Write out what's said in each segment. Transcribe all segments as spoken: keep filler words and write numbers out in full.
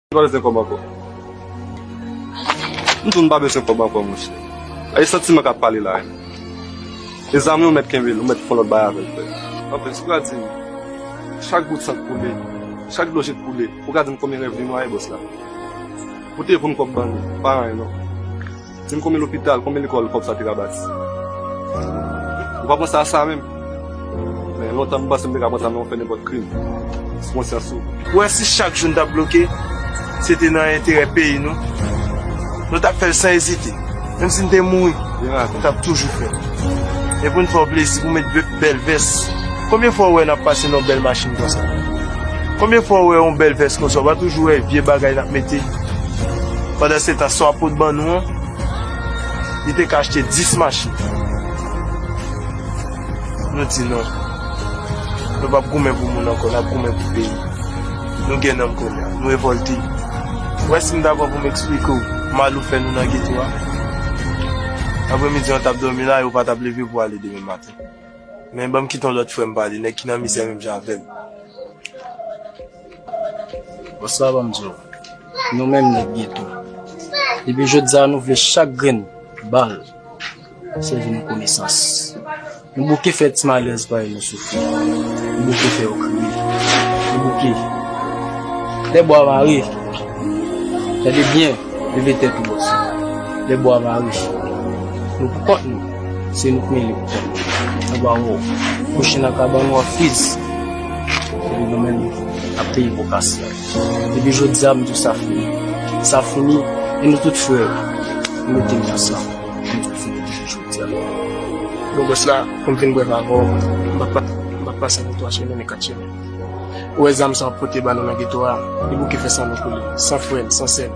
M pa bezwen kòb ankò. M di w m pa bezwen kòb ankò, monchè. E santiman k ap pale la, wi. E zam yo, ou mèt kenbe l, ou mèt fè yon lòt bagay avè l, frè. Anplis, ou ka di m, chak gout san k koule, chak dlo je k koule, ou ka di m konbyen rèv li nwaye, bòs la? Ou te voye kòb ban nou, pa anyen non. Di m konbyen lopital, konbyen lekòl kòb sa te ka bati? Ou pa panse a sa menm? Men lontan m panse m te ka pran sa nan yon fè nenpòt krim. Sou konsyans ou. Ou wè si chak jou n t ap bloke, se te nan enterè peyi nou, nou t ap fè l san ezite. Menm si n te mouri, nou t ap toujou fè l. E pou n fè w plezi, pou w met bè-, bèl vès. Konbyen fwa w wè n ap pase nan yon bèl machin konsa? Konbyen fwa w wè yon bèl vès konsa? Ou pa toujou wè vye bagay n ap mete? Pandan se tan, sa w ap pot ban nou an, li te ka achte dis machin. Nou di non. Nou p ap goumen pou moun ankò, n ap goumen pou peyi. Nou gen nanm kounye a, nou revòlte. Ou wè si m ta pran pou m eksplike w mal ou fè nou nan geto a? Apremidi an, w t ap dòmi la e w pa t ap leve pou w ale demen maten. Men ban m kite yon lòt frè m pale, nèg ki nan mizè menm jan avè m. Bòs la, ban m di w, nou menm nèg geto, depi jodi a nou vle chak grenn bal sèvi nou konesans. Nou bouke fè ti malèz parèy nou soufri. Nou bouke fè yo kriye. Nou bouke. Lè bwa mare, tande byen, leve tèt ou bòs. Lè bwa mare, nou pou kont nou. Se nou k mele pou kont nou. Anba wòw, kouche nan kabann ou ap friz. Epi nou menm, n ap peye po kase a. Depi jodi a, m di w sa fini. Sa fini, e nou tout frè. Nou mete nou ansanm. M di w fini depi jodi a. Bon, bòs la, pou m vin brèf avè w, m p ap pa-, m p ap pase nan twa chemen, men kat chemen. Ou wè zam sa w ap pote ba nou nan geto a, li bouke fè san nou koule, san frè n, san sè n.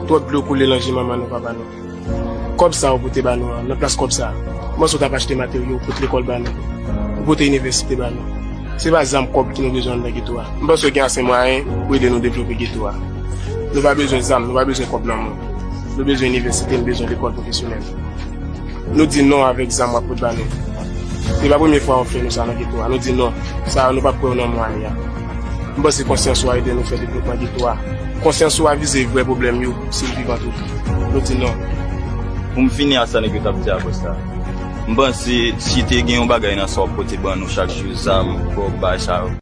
Twòp dlo koule nan je manman nou, papa nou. Kòb sa ou pote ba nou an, nan plas kòb sa, m panse w t ap achte materyo pou lekòl ba nou, ou pote inivèsite ba nou. Se pa zam, kòb ki nou bezwen anndan geto a. M panse w gen ase mwayen pou ede nou devlope geto a. Nou pa bezwen zam, nou pa bezwen kòb nan men w. Nou bezwen inivèsite, nou bezwen lekòl pwofesyonèl. Nou di non avèk zam w ap pot ba nou. Se pa premye fwa w ap fè nou sa nan geto a. Nou di non. Sa a, nou p ap kwè w nan men w ane a. M panse konsyans ou a ede nou fè devlopman geto a. Konsyans ou a vize vrè pwoblèm yo, si l vivan tou. Nou di non. Pou m fini ak sa nèg yo t ap di a, bòs la, m panse si te gen yon bagay nan sa w ap pote ban nou chak jou, zam, kòb, bagay sa yo,